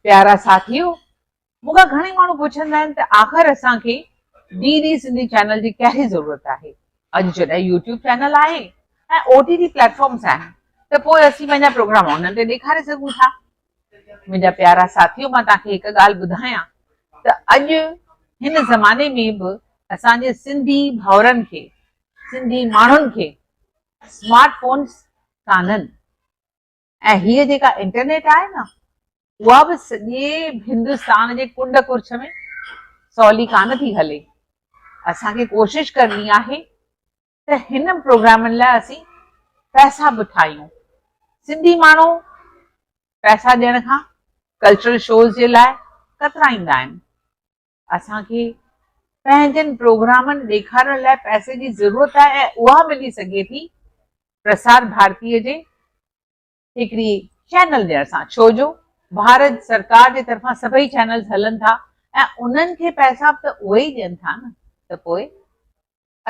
پيارا ساٿيو، مون کان گهڻئي ماڻهو پڇندا آهن ته آخر اسان کي ڊي ڊي سنڌي چينل جي ڪهڙي ضرورت آهي؟ اڄ جڏهن يوٽيوب چينل آهي ۽ او ٽي ٽي پليٽ فارمز آهن ته پوء اسين پنهنجا پروگرام انهن تي ڏيکاري سگهون ٿا. منهنجا پيارا ساٿيو مان توهان کي هڪ ڳالهه ٻڌايان ته اڄ هن زماني ۾ به اسان جي سنڌي ڀائرن کي، سنڌي ماڻهن کي سمارٽ فونز ڪانهن ۽ هيء جيڪا انٽرنيٽ آهي نه اها به سڄي هندستان جي ڪنڊ ڪڙڇ ۾ سولي ڪانه ٿي هلي. اسان کي ڪوشش ڪرڻي آهي ته هن پروگرامن لاء اسين پئسا به ٺاهيون. سنڌي ماڻهو پئسا ڏيڻ کان ڪلچرل شوز جي لاء ڪترائيندا آهن. اسان کي پنهنجن پروگرامن ڏيکارڻ لاء پئسي جي ضرورت آهي ۽ اها ملي سگهي ٿي پرسار ڀارتيء جي هڪڙي چينل ڏيڻ سان ڇو جو ڀارت سرڪار جي طرفان سڀئي چينلز هلن ٿا ۽ انهن کي پئسا به ته اهي ئي ڏين ٿا نه ته پوء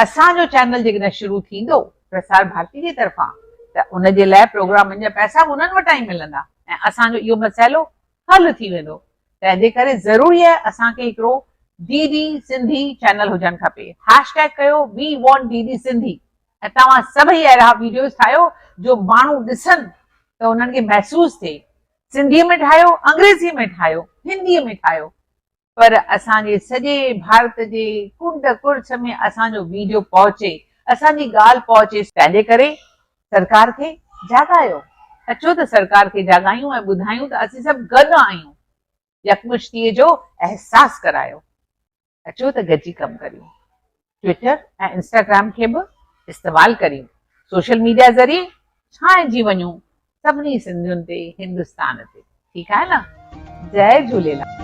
اسان جو چينل جيڪڏهن شروع ٿيندو پرسار ڀارتي جي طرفان ته ان جي لاء پروگرامن جا پئسا به انهن وٽان ئي ملندا ۽ اسان جو اهو مسئلو حل ٿي ويندو. تنهن جي ڪري ضروري آهي اسان کي هڪڙو ڊي ڊي سنڌي چينل هجڻ کپي. هيش ٽيگ ڪيو we want D D Sindhi ۽ توهان سڀئي اهڙا ويڊيوز ٺاهيو جو ماڻهو ڏسن ته انهن کي محسوس ٿئي. سنڌي ۾ ٺاهيو، انگريزي ۾ ٺاهيو، هندي ۾ ٺاهيو پر اسان جي سڄي ڀارت جي ڪنڊ ڪڙڇ ۾ اسان جو ويڊيو پهچي، اسان جي ڳالهه پهچي. تنهن جي ڪري سرڪار کي جاڳايو. اچو ته سرڪار کي جاڳايون ۽ ٻڌايون ته اسين سڀ گڏ آهيون. يڪمشتيء جو احساس ڪرايو. اچو ته گڏجي ڪم ڪريون. ٽوئٽر ۽ انسٽاگرام کي به استعمال ڪريون. سوشل ميڊيا ذريعي ڇانئجي وڃون سڀني سنڌين تي هندستان تي. ٺيڪ آهي نه. جئي جهوليلال.